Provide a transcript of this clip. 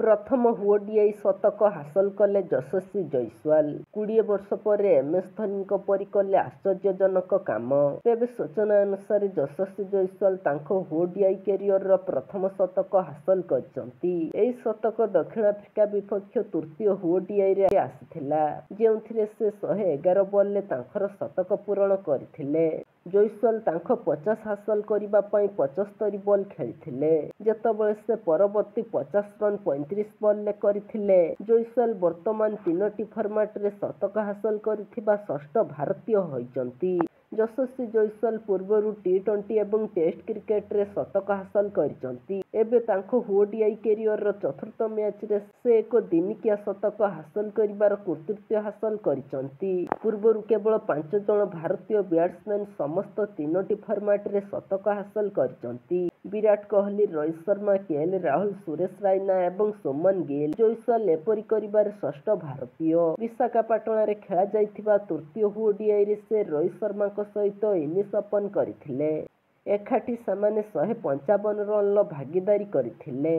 ପ୍ରଥମ ଓଡିଆଇ ଶତକ ହାସଲ କଲେ ଯଶସ୍ୱୀ ଜୈସ୍ୱାଲ, 20 ବର୍ଷ ପରେ ଏମଏସ ଧୋନିଙ୍କ ପରି କଲେ ଆଶ୍ଚର୍ଯ୍ୟଜନକ କାମ। ତେବେ ସୂଚନା ଅନୁସାରେ ଯଶସ୍ୱୀ ଜୈସ୍ୱାଲ ତାଙ୍କ ଓଡିଆଇ କ୍ୟାରିୟରର ପ୍ରଥମ ଶତକ ହାସଲ କରିଛନ୍ତି। ଏହି ଶତକ ଦକ୍ଷିଣ ଆଫ୍ରିକା ବିପକ୍ଷ ତୃତୀୟ ଓଡିଆଇରେ ଆସିଥିଲା, ଯେଉଁଥିରେ ସେ 111 ବଲରେ ତାଙ୍କର ଶତକ ପୂରଣ କରିଥିଲେ। ଜୈସ୍ୱାଲ ତାଙ୍କ 50 ହାସଲ କରିବା ପାଇଁ 75 ବଲ୍ ଖେଳିଥିଲେ, ଯେତେବେଳେ ସେ ପରବର୍ତ୍ତୀ 50 ରନ୍ 35 ବଲରେ କରିଥିଲେ। ଜୈସ୍ୱାଲ ବର୍ତ୍ତମାନ ତିନୋଟି ଫର୍ମାଟରେ ଶତକ ହାସଲ କରିଥିବା ଷଷ୍ଠ ଭାରତୀୟ ହୋଇଛନ୍ତି। ଯଶସ୍ୱୀ ଜୈସ୍ୱାଲ ପୂର୍ବରୁ ଟି-20 ଏବଂ ଟେଷ୍ଟ କ୍ରିକେଟରେ ଶତକ ହାସଲ କରିଛନ୍ତି। ଏବେ ତାଙ୍କ ଓଡିଆଇ କ୍ୟାରିୟରର ଚତୁର୍ଥ ମ୍ୟାଚରେ ସେ ଏକ ଦିନିକିଆ ଶତକ ହାସଲ କରିବାର କୃତିତ୍ୱ ହାସଲ କରିଛନ୍ତି। ପୂର୍ବରୁ କେବଳ ପାଞ୍ଚ ଜଣ ଭାରତୀୟ ବ୍ୟାଟ୍ସମ୍ୟାନ୍ ସମସ୍ତ ତିନୋଟି ଫର୍ମାଟରେ ଶତକ ହାସଲ କରିଛନ୍ତି। ବିରାଟ କୋହଲି, ରୋହିତ ଶର୍ମା, କେଏଲ ରାହୁଲ, ସୁରେଶ ରାଇନା ଏବଂ ଶୁଭମନ ଗିଲ୍। ଜୈସ୍ୱାଲ ଏପରି କରିବାରେ ଷଷ୍ଠ ଭାରତୀୟ। ବିଶାଖାପାଟଣାରେ ଖେଳାଯାଇଥିବା ତୃତୀୟ ଓଡିଆଇରେ ସେ ରୋହିତ ଶର୍ମାଙ୍କ ସହିତ ଇନିଂସ ଓପନ କରିଥିଲେ। ଏକାଠି ସେମାନେ 155 ରନର ଭାଗୀଦାରି କରିଥିଲେ।